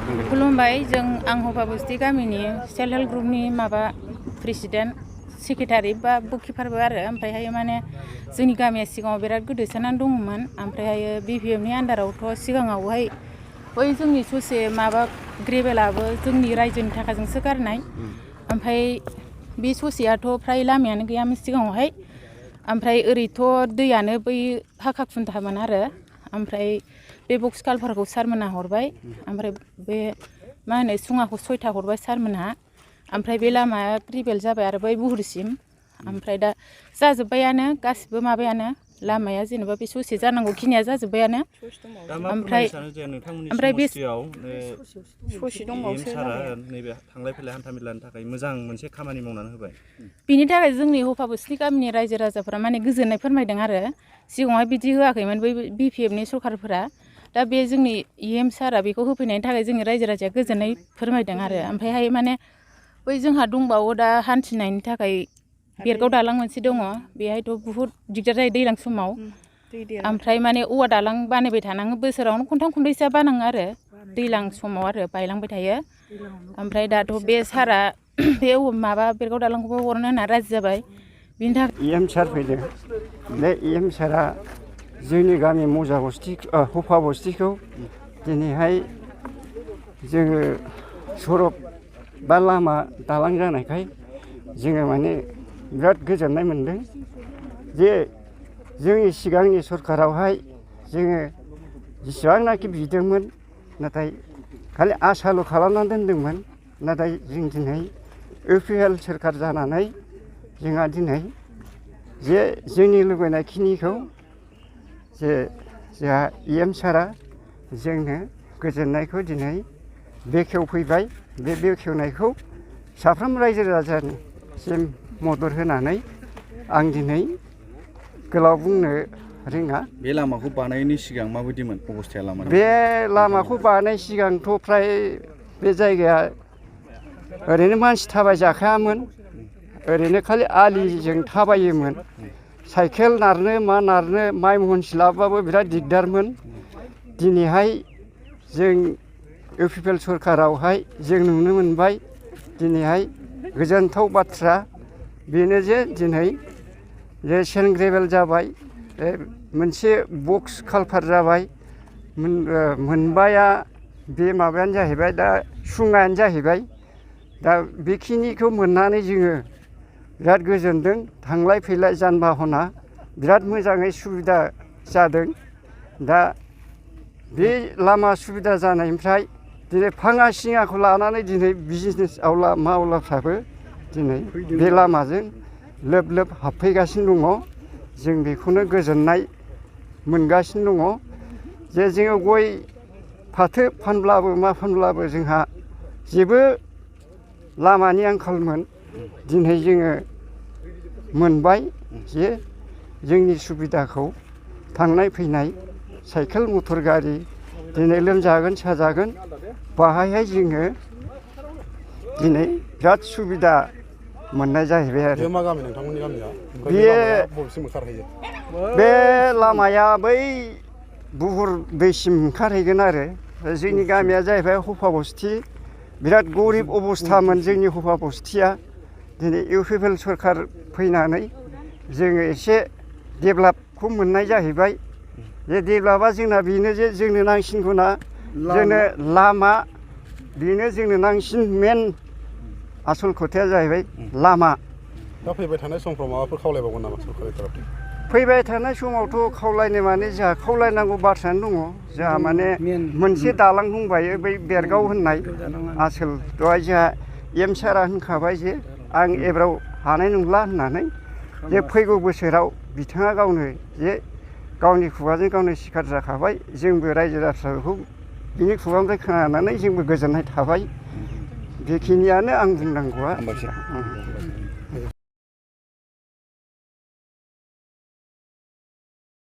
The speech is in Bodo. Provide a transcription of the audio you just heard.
खुलुमबाय जों आं हफाबस्ति गामिनि सेल्फ हेल्प ग्रुपनि माबा प्रेसिडेन्ट सेक्रेटारि बा बुककिपारबो आरो ओमफ्रायहाय माने जोंनि गामिया सिगाङाव बिराद गोदोसोनानै दङमोन ओमफ्रायहायो बिपिएफनि आन्दारावथ' सिगाङावहाय बै जोंनि ससे माबा ग्रेभेलाबो जोंनि रायजोनि थाखाजोंसो गारनाय ओमफ्राय बे ससेयाथ' फ्राय लामायानो गैयामोन सिगाङावहाय ओमफ्राय ओरैथ' दैयानो बै हाखा खुन्थामोन आरो ओमफ्राय बे बक्स कालभारखौ सारमोनहा हरबाय ओमफ्राय बे मा होनो सुङाखौ 6था हरबाय सारमोनहा ओमफ्राय बे लामाया ग्रेभेल जाबाय आरो बै बुहुरसिम ओमफ्राय दा जाजोब्बायानो गासिबो माबायानो लामाया जेनेबा बे ससे जानांगौ खिनिया जाजोब्बायानो ओमफ्राय बे ससे दंबावसो नैबे थांलाय फैलाय हान्था मेलानि थाखाय मोजां मोनसे खामानि मावनानै होबाय बिनि थाखाय जोंनि हफाबस्ति गामिनि रायजो राजाफोरा माने गोजोननाय फोरमायदों आरो सिगाङावहाय बिदि होआखैमोन बै बिपिएफनि सरकारफोरा दा बे जोंनि इएम सारा बेखौ होफैनायनि थाखाय जोंनि रायजो राजाया गोजोननाय फोरमायदों आरो ओमफ्रायहाय माने बै जोंहा दंबावो दा हान्थिनायनि थाखाय बेरगाव दालां मोनसे दङ बेहायथ' बुहुद दिगदार जायो दैज्लां समाव ओमफ्राय माने औवा दालां बानायबाय थानाङो बोसोरावनो खनथाम खनब्रैसोआ बानाङो आरो दैज्लां समाव आरो बायलांबाय थायो ओमफ्राय दाथ' बे सारा बे माबा बेरगाव दालांखौबो हरनो होनना राजि जाबाय बिनि थाखाय इएम सार फैदों बे इएम सारा जोंनि गामि मजा बस्ति हफा बस्तिखौ दिनैहाय जोङो सरब बा लामा दालां जानायखाय जोङो माने बिराद गोजोननाय मोनदों जे जोंनि सिगांनि सरकारावहाय जोङो जेसेबांनाखि बिदोंमोन नाथाय खालि आसाल' खालामनानै दोनदोंमोन नाथाय जों दिनै इउपिएल सोरखार जानानै जोंहा दिनै जे जोंनि लुबैनायखिनिखौ जे जोंहा इएम सारा जोंनो गोजोननायखौ दिनै बेखेवफैबाय बे बेखेवनायखौ साफ्रोम रायजो राजानिसिम मदद होनानै आं दिनै गोलाव बुंनो रोङा बे लामाखौ बानायनायनि सिगां माबायदिमोन अबस्थाया लामा बे लामाखौ बानाय सिगांथ' फ्राय बे जायगाया ओरैनो मानसि थाबाय जाखायामोन ओरैनो खालि आलिजों थाबायोमोन साइकेल नारनो मा नारनो माइ महनसे लाबोबाबो बिराद दिगदारमोन दिनैहाय जों इउपिएल सरकारावहाय जों नुनो मोनबाय दिनैहाय गोजोनथाव बाथ्रा बेनो जे दिनै जे सेन्ट ग्रेभेल जाबाय मोनसे बक्स कालभार जाबाय मोनबाया बे माबायानो जाहैबाय दा सुङायानो जाहैबाय दा बेखिनिखौ मोननानै जोङो बिराद गोजोनदों थांलाय फैलाय जान बाहना बिराद मोजाङै सुबिदा जादों दा बे लामा सुबिदा जानायनिफ्राय दिनै फाङा सिङाखौ लानानै दिनै बिजनेस आवला मावलाफ्राबो दिनै बे लामाजों लोब लोब हाबफैगासिनो दङ जों बेखौनो गोजोननाय मोनगासिनो दङ जे जोङो गय फाथो फानब्लाबो मा फानब्लाबो जोंहा जेबो लामानि आंखालमोन दिनै जोङो मोनबाय जे जोंनि सुबिदाखौ थांनाय फैनाय साइकेल मटर गारि दिनै लोमजागोन साजागोन बाहायहाय जोङो दिनै बिराद सुबिदा मोननाय जाहैबाय आरो मा गामि नोंथांमोननि गामिया बबेसिम ओंखारहैयो बे लामाया बै बुहुर दैसिम ओंखारहैगोन आरो जोंनि गामिया जाहैबाय हफा बस्ति बिराद गरिब अबस्थामोन जोंनि हफा बस्तिया दिनै इउपिएल सरखार फैनानै जोङो एसे डेभेलपखौ मोननाय जाहैबाय जे डेभेलपा जोंना बेनो जे जोंनो नांसिनगौना जोंनो लामा बेनो जोंनो नांसिन मेन आसल खोथाया जाहैबाय लामा दा फैबाय थानाय समफ्राव माबाफोर खावलायबावगोन नामा सरकारनि तरफनिफ्राय फैबाय थानाय समावथ' खावलायनो माने जोंहा खावलायनांगौ बाथ्रायानो दङ जोंहा माने मोनसे दालां दंबायो बै बेरगाव होननाय आसोल दहाय जोंहा इएम सारा होनखाबाय जे आं एबाराव हानाय नंला होननानै जे फैगौ बोसोराव बिथाङा गावनो जे गावनि खुगाजों गावनो सिखार जाखाबाय जोंबो रायजो राजाखौ बिनि खुगानिफ्राय खोनानानै जोंबो गोजोननाय थाबाय बेखिनियानो आं बुंनांगौआ